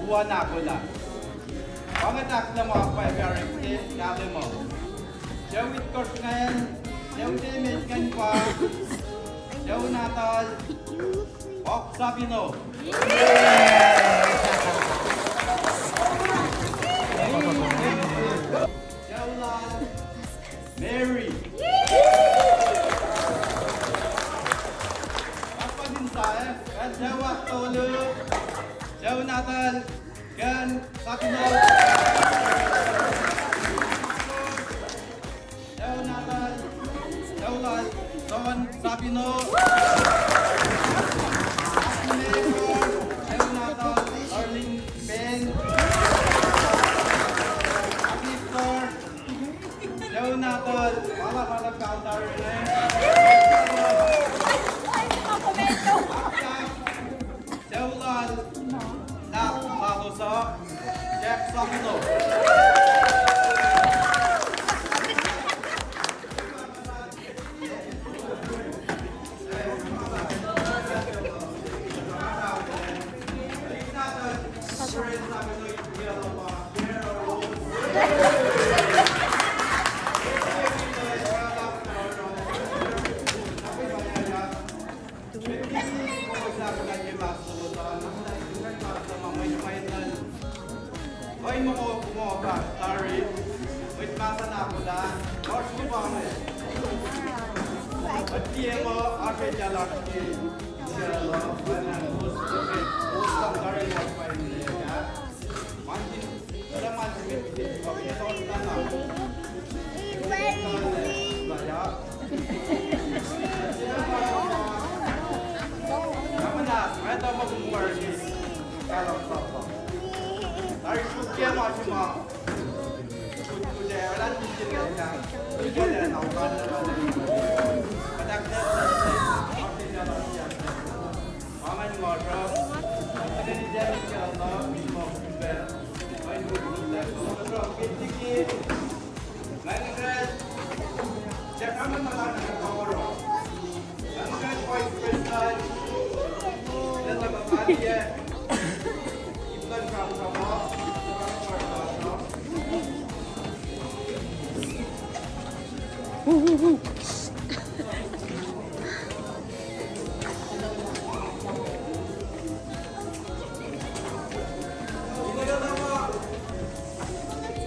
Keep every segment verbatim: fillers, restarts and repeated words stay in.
Uwa na kona. Pa inge tahklah ma pwacye pahrek se kahlwem uh. Sucu itkohsr ingacn, sucu se met ingacn pa, sucu nahtuhl, Bob Sabino. Sucu lal, Mary. Sucu ahktolu, sucu nahtuhl, Ken Sabino. Sucu nahtuhl, sucu lal, John Sabino. Sucu nahtuhl, Arlene Payne. Sucu nahtuhl, pahla pahla kaltar inge. Sucu lal, nahtuhl Lalosa, Jack Sabino.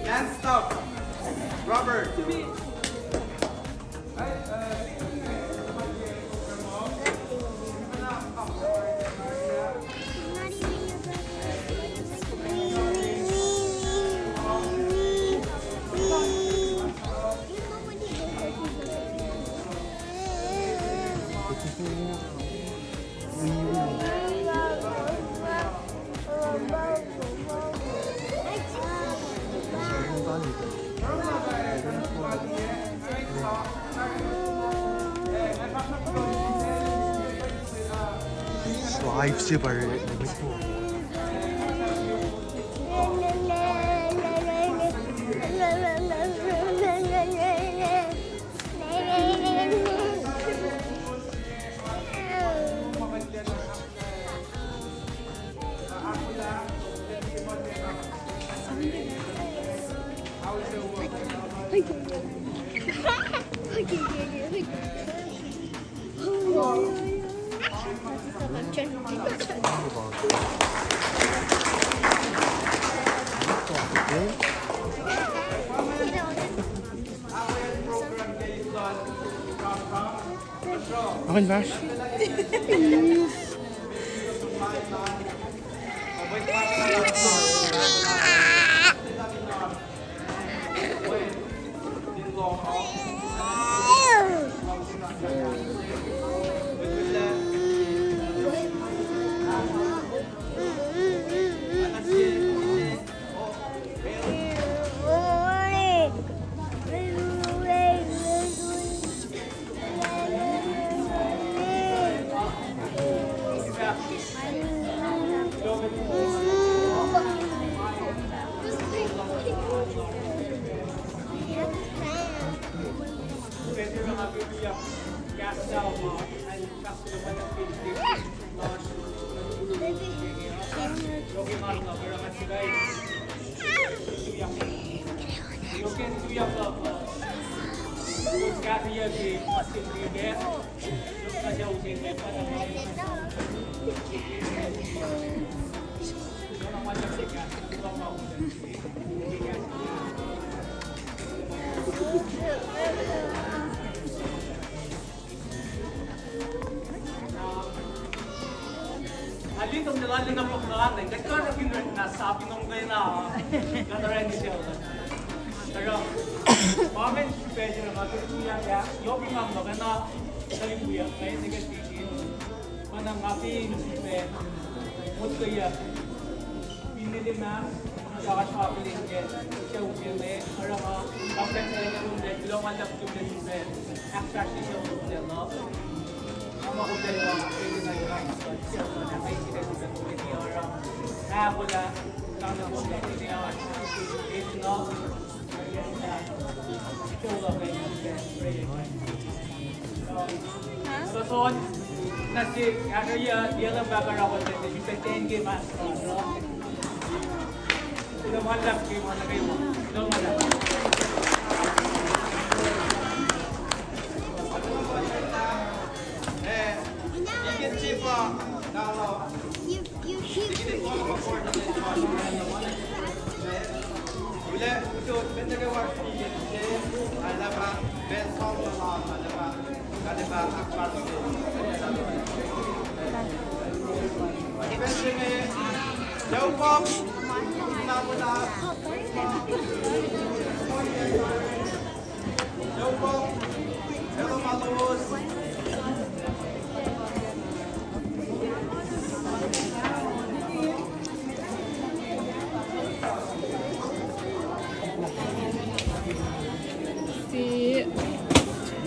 Can't stop. Robert. Live se pa. Akan fahsr. Alin tom nila lina pokna ne, kaka na kin na sapi nom kena, kataran sel. Tara, pamen srihpac se na ma tuyak ya, yohk ingacn ma kena, tari tuyak, kena ke sisi. Mana ngapi srihpac, mut ke ya. Pinili ma, Josh Hopkins ke, ke uke me, arama, kapten ke uke me, kuloh ma luhlahp ke uke me, ahkfahsrye ke uke me, ama uke me, ke uke me, ke uke me, ke uke me, ke uke me, Soson, na si, aka ya, ya lang baka rawa, si petain ke mas. Ina malak ke mana ke. Ina malak. Eh, ikin sipa, na, na. Si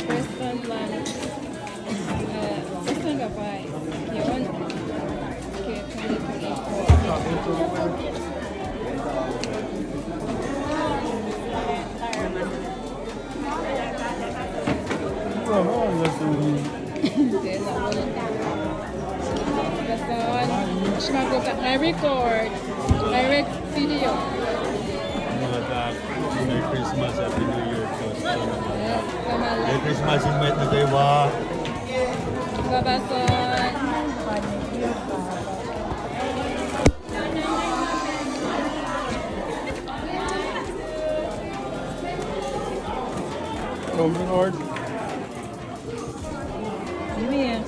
Preston Lang, eh, Preston Gabai, Kion, ke twenty twenty-four. Nga record. Direct video. Merry Christmas, Happy New Year. Merry Christmas in mwet nuh kwewa. Baba son. Praise the Lord. Amen.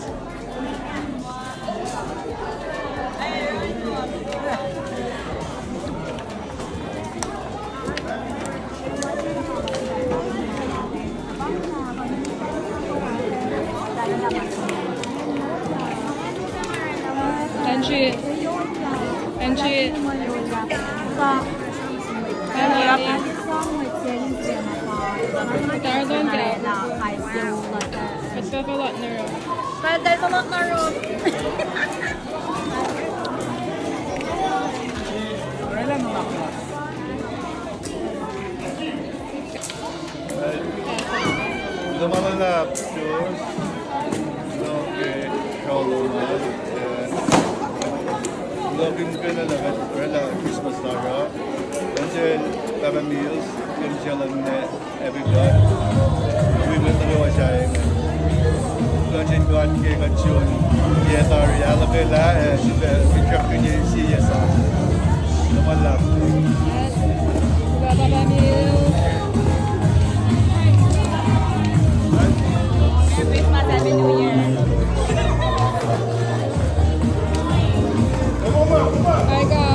Angie. Angie. Tarzan ke. Let's go for lot in a row. But there's a lot in a row. Kuloh ma luhlahp, Josh. Kuloh ke sroloma. Kuloh ke kuht oraclah Christmas lasr uh. Kuloh sel Papa Mills, kuloh sel Happy God. Wi mwet nuh kwewa sahyacn. Kuloh sel God ke kuht sun yac tari ahluhkwelah, eh, srihpac, eh, instruction ye sie yac sa. Kuloh ma luhlahp. Merry Christmas, Happy New Year. Bye, guys.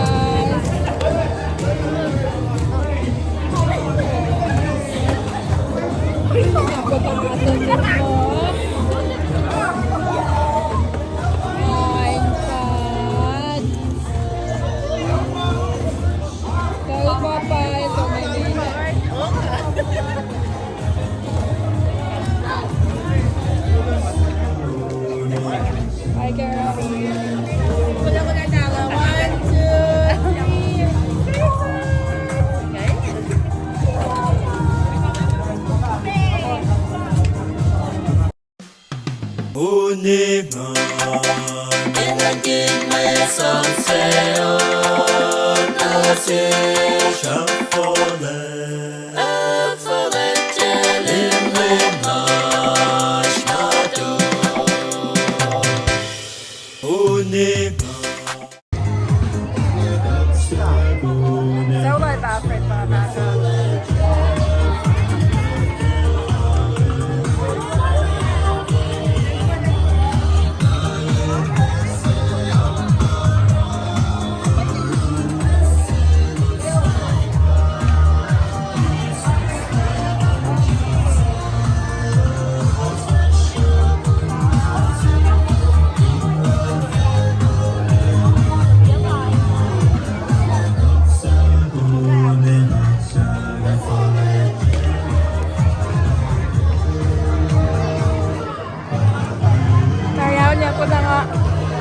Tari aolyak kota nga,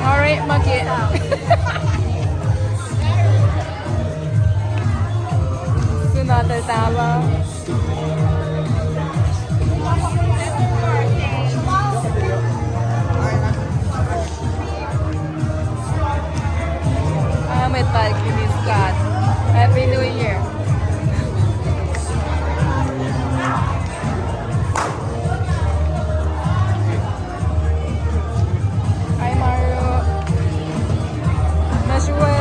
nga orekma ke. Suna tetawa. Amet lal Kinis God. Happy New Year. Ai Mario. Na srue,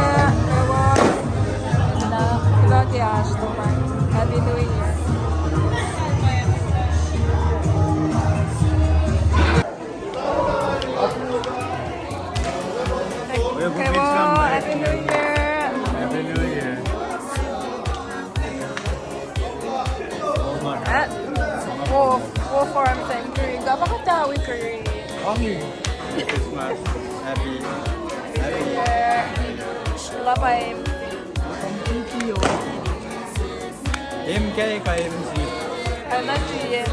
ewa. Na, kuloh ke oasr lom an. Happy New Year. Ewa, Happy New Year. Happy New Year. Eh? Wo, wo farm time kiri. Gapa kata wi kiri. Merry Christmas. Happy, happy New Year. Love, bye. M K ka M C. Ano siye.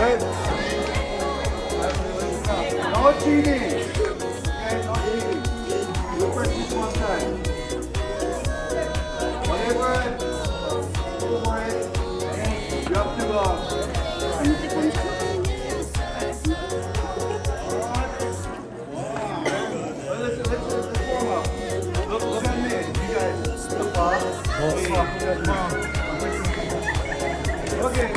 Good. No cheating. Okay, no cheating. You practice one time. Whatever. Go for it. Drop the ball. Well, let's, let's, let's warm up. Look, look at me, you guys. Look up. Look up. Okay.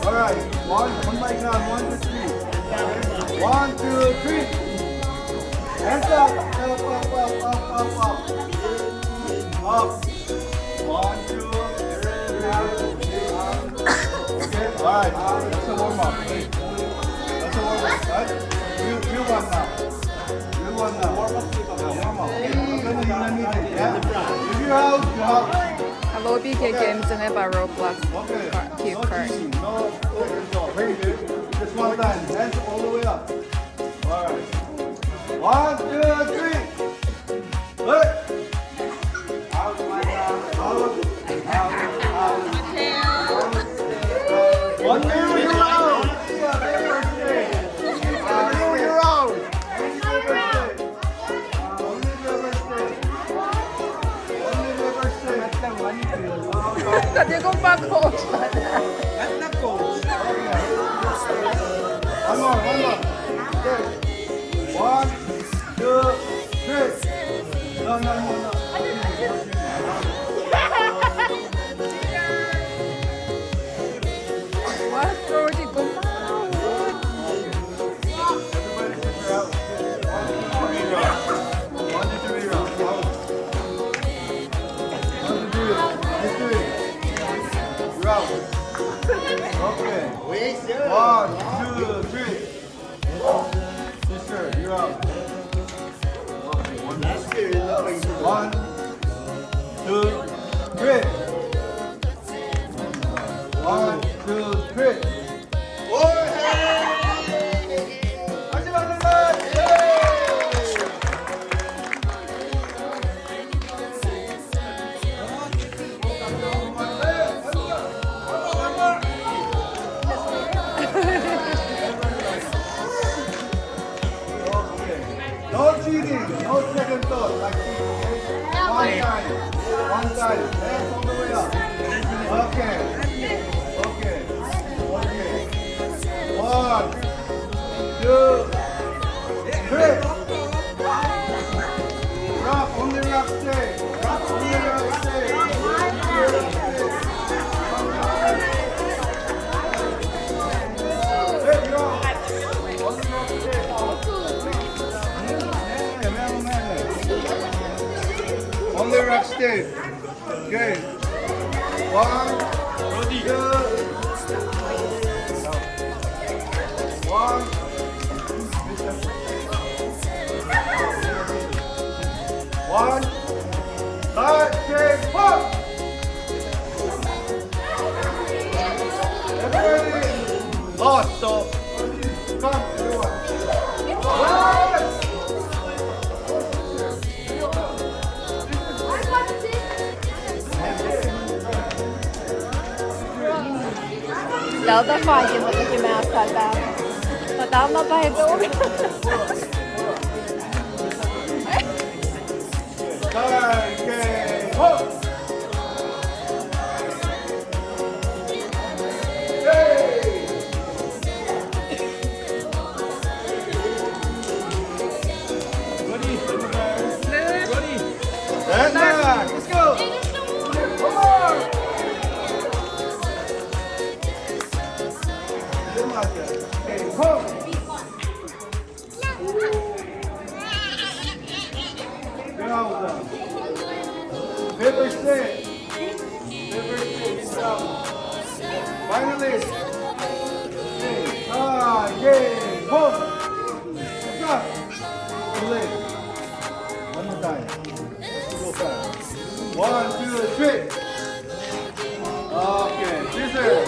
All right. One, one by count. One, two, three. One, two, three. Hands up. Up, up, up, up, up, up. Up. One, two, three, four. Okay, all right. That's a warm up. That's a warm up, right? Real, real one now. Real one now. Warm up. Yeah, warm up. Okay, you let me do it, yeah? If you're out, you're out. Alobi ke game se inge pa Roblox. Okay. Cube Card. No cheating, no overdraw. Very good. Just one time. Hands all the way up. All right. One, two, three. Good. Out, out, out, out. One minute, you're out. One minute, you're out. Kati kom pa coach. One more, one more. Okay. One, two, three. No, no, no, no. What, bro? Di kom pa. Everybody sit down. One, two, three, round. One, two, three, round. Out. Okay. One, two, three. Sister, you're up. One, two, three. One, two, three. No cheating, no second thought, like cheating, okay? One time, one time, hands all the way up. Okay, okay, okay. One, two, three. Rock, only rock stay. Rock, only rock stay. Hey, rock. Only rock stay. Only rock stay. Okay. One, two. One. One. Side, three, four. Everybody. Lost, so come, everyone. Lal ta fahk ke muh ke ma sal ta. Pahpah ma pa eto. Let's go. Come on. Well done. Paper, scissors. Paper, scissors. Finally. Okay. Ah, yay. Boom. Good job. Too late. One more time. Let's go fast. One, two, three. Okay, scissors.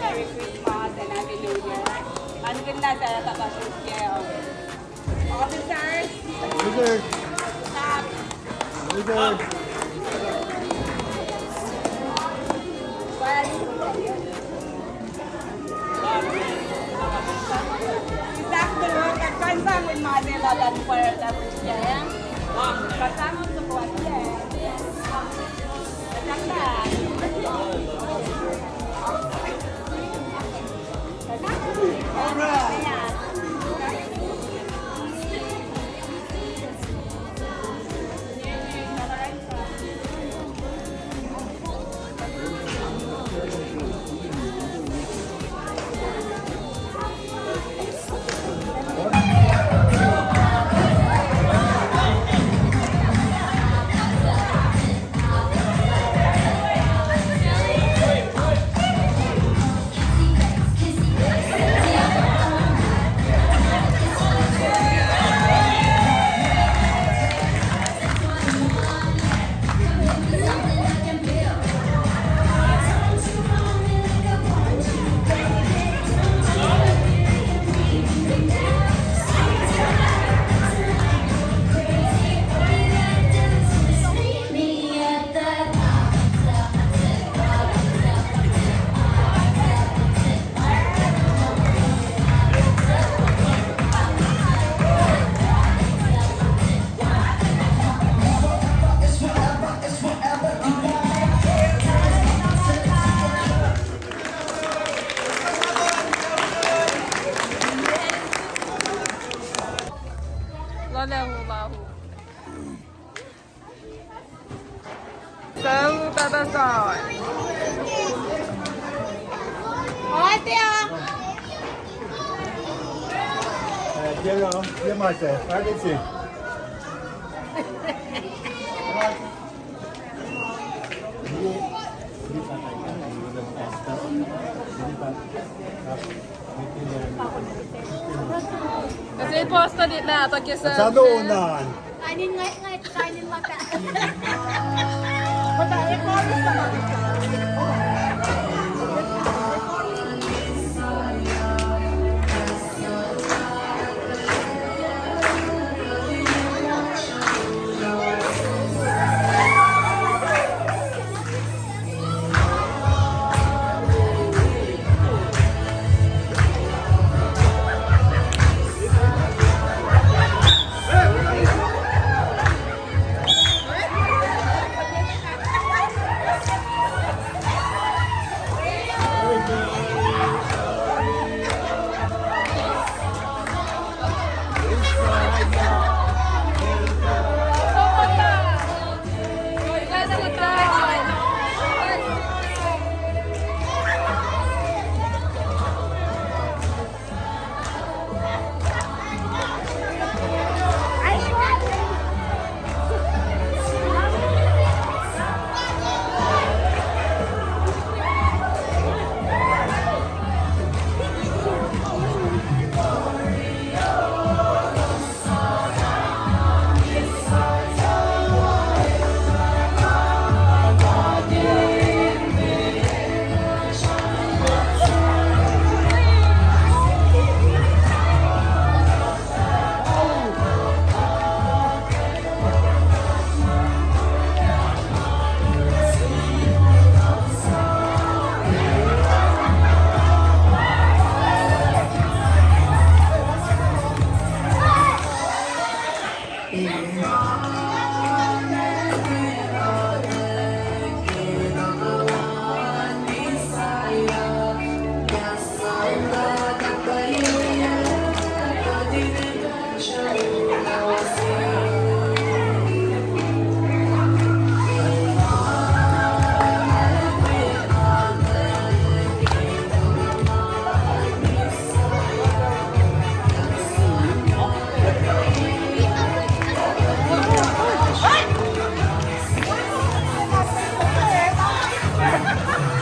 Merry Christmas and Happy New Year. An kena sa ya tata suk ya. Officers. Wizard. Stop. Wizard. Well, Lalahu, lahu. Salu, Papa John. Oasr ah. Eh, tiac, tiac ma se, I can see. Kasi pastor din na, tak ya sa. Sado nan. Kainin nga, nga, kainin nga ka.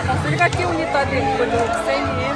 Kasi ka kiu ni tadi, kudu seni.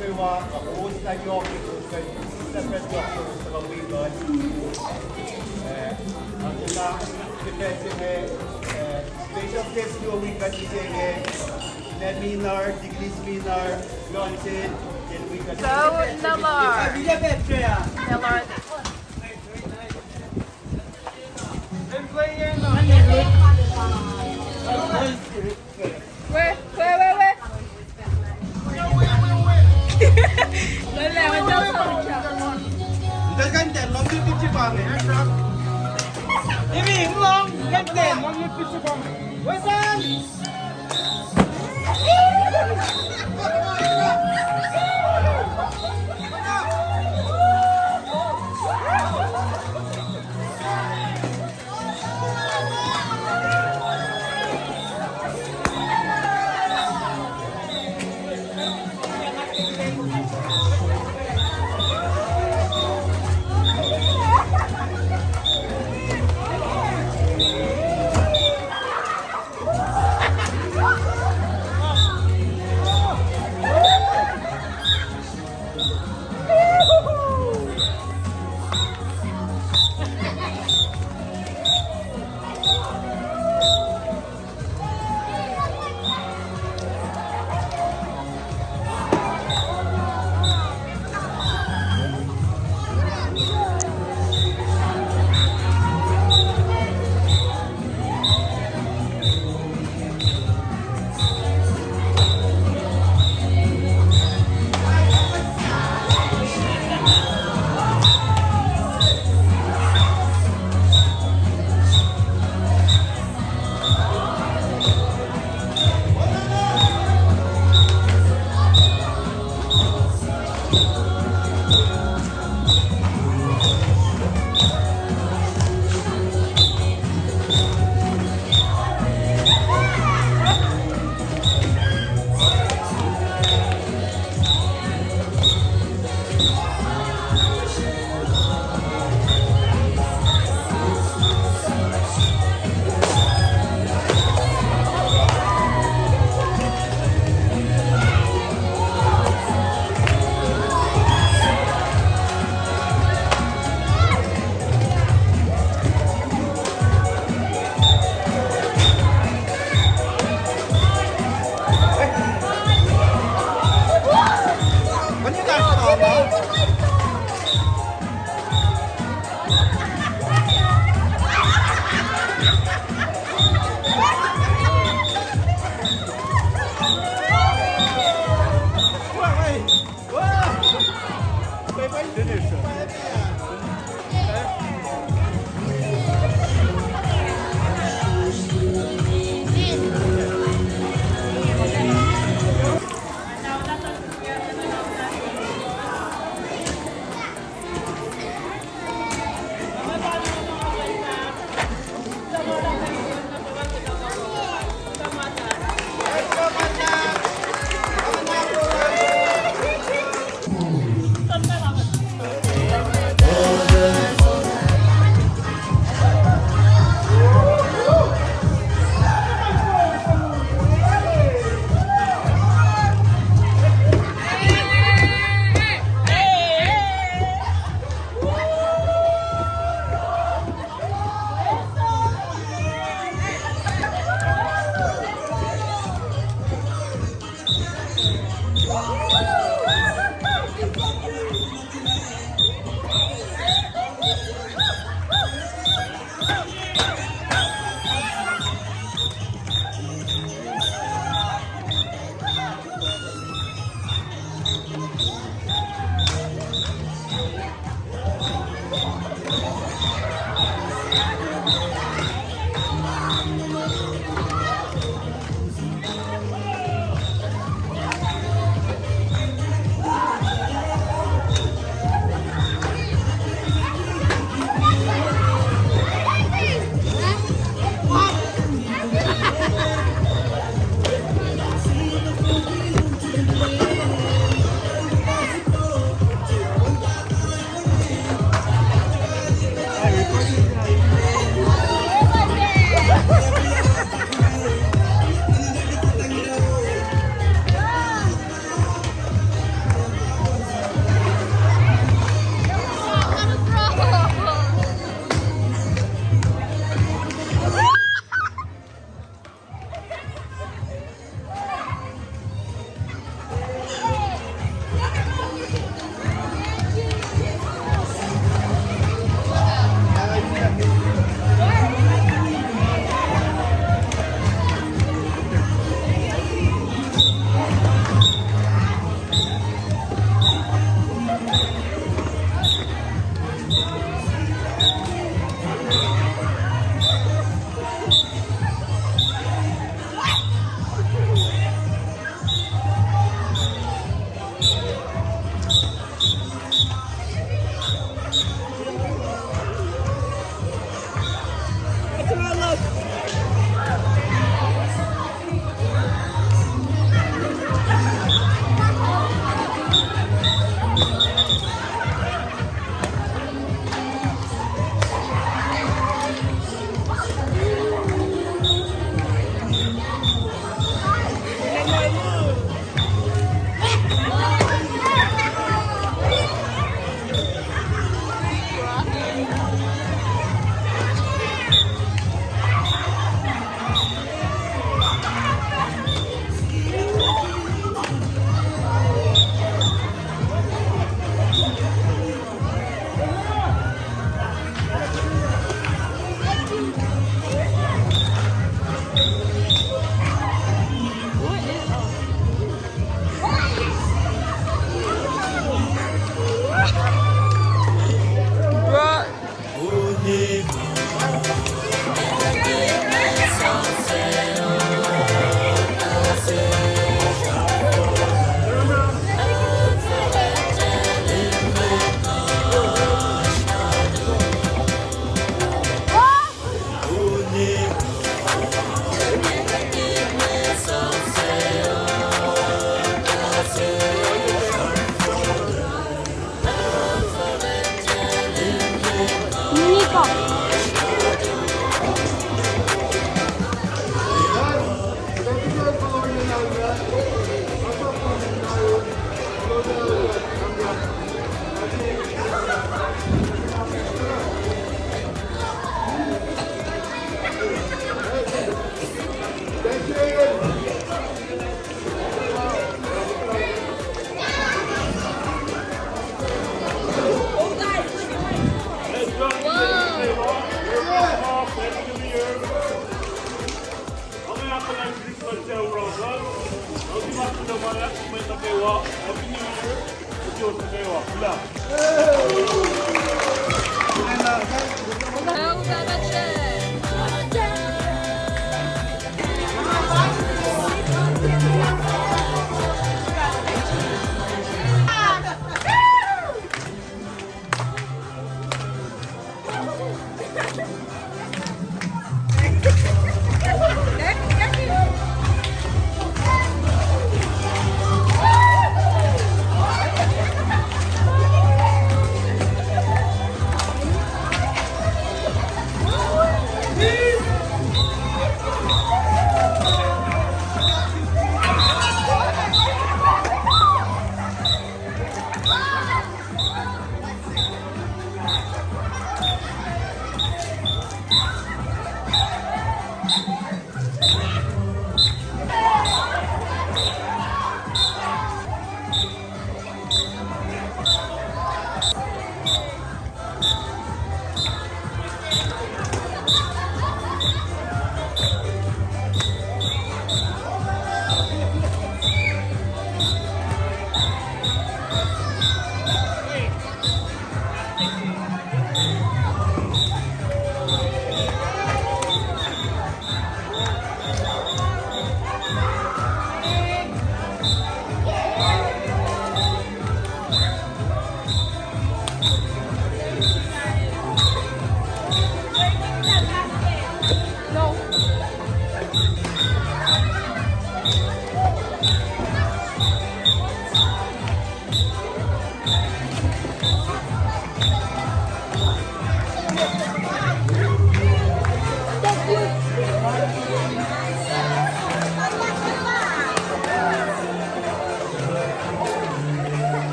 Kwewa, host na yohk, host na yohk, host na yohk, host na yohk. Eh, na ke na, ke pacl se inge, eh, special guest luo wi kuht mihsenge, Neminar, Diglis Minar, Johnson, el wi kuht. So, Nalar. Nalar. Weh, weh, weh, weh. Lele, weh, tell us. Ntel kan ten, long ni pitsi pa me. Imi, long, kan ten, long ni pitsi pa me. Weh, san.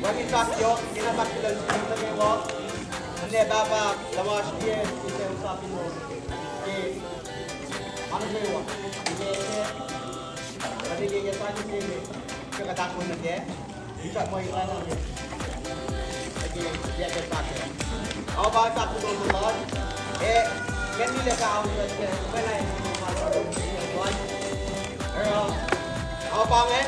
Wacngihn fahk yohk, kena fahk kuloh nuh sin nuh kwewa. Nwe Pahpah, tuhmasr kiyac, sise usapin ke ma nuh kwewa. Ine se, kuht ke ke sani se inge, ke kuht ahkoo nuh kac. Isak ma in lain inge. Ke yac ke fahk. Ao pa fahk kuloh nuh lal. E, ngan nile ka au ke, ke, ke na in ma. Ao pa inge.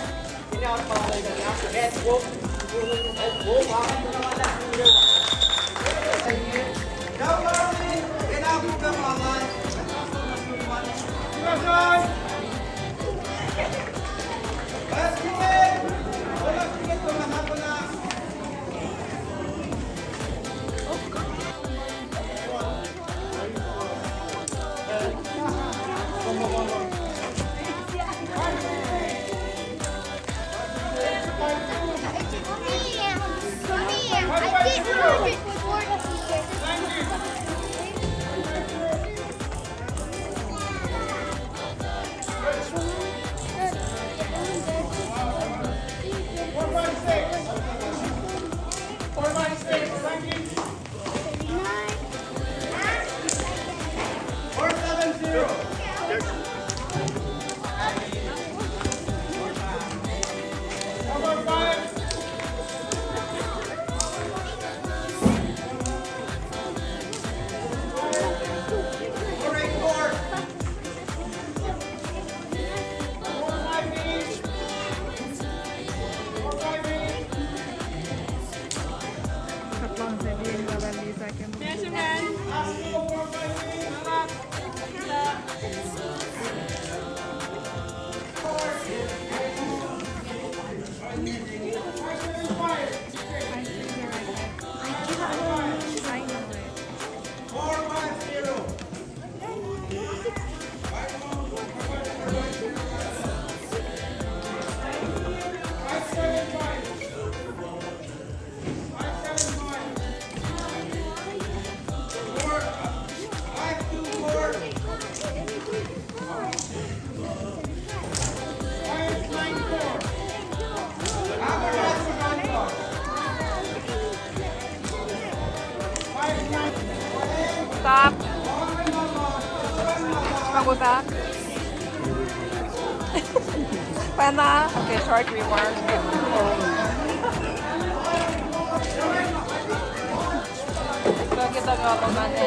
Back. Pwacna. Okay, short remarks. Kuh ke tuhkuh ma ne.